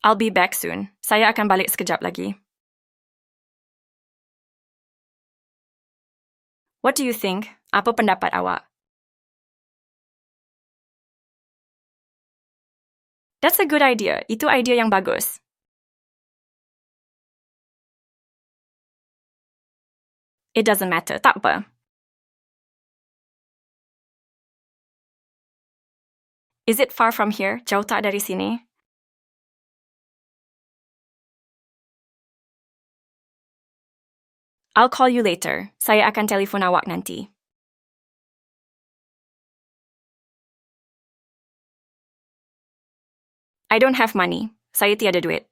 I'll be back soon. Saya akan balik sekejap lagi. What do you think? Apa pendapat awak? That's a good idea. Itu idea yang bagus. It doesn't matter. Tak apa. Is it far from here? Jauh tak dari sini? I'll call you later. Saya akan telefon awak nanti. I don't have money. Saya tiada duit.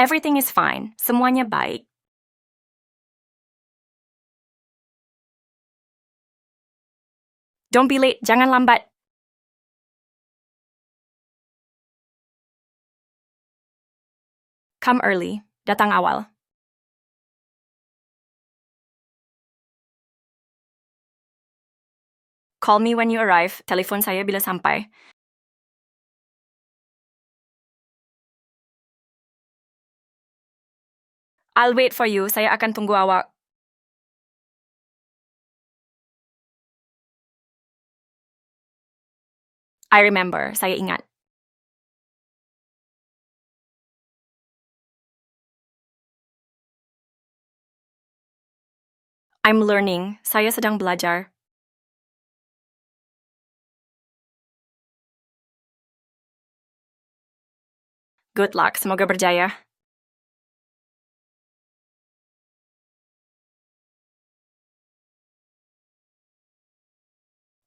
Everything is fine. Semuanya baik. Don't be late. Jangan lambat. Come early. Datang awal. Call me when you arrive. Telefon saya bila sampai. I'll wait for you. Saya akan tunggu awak. I remember. Saya ingat. I'm learning. Saya sedang belajar. Good luck. Semoga berjaya.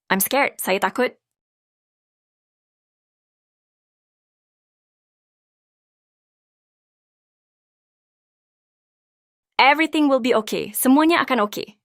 I'm scared. Saya takut. Everything will be okay. Semuanya akan okay.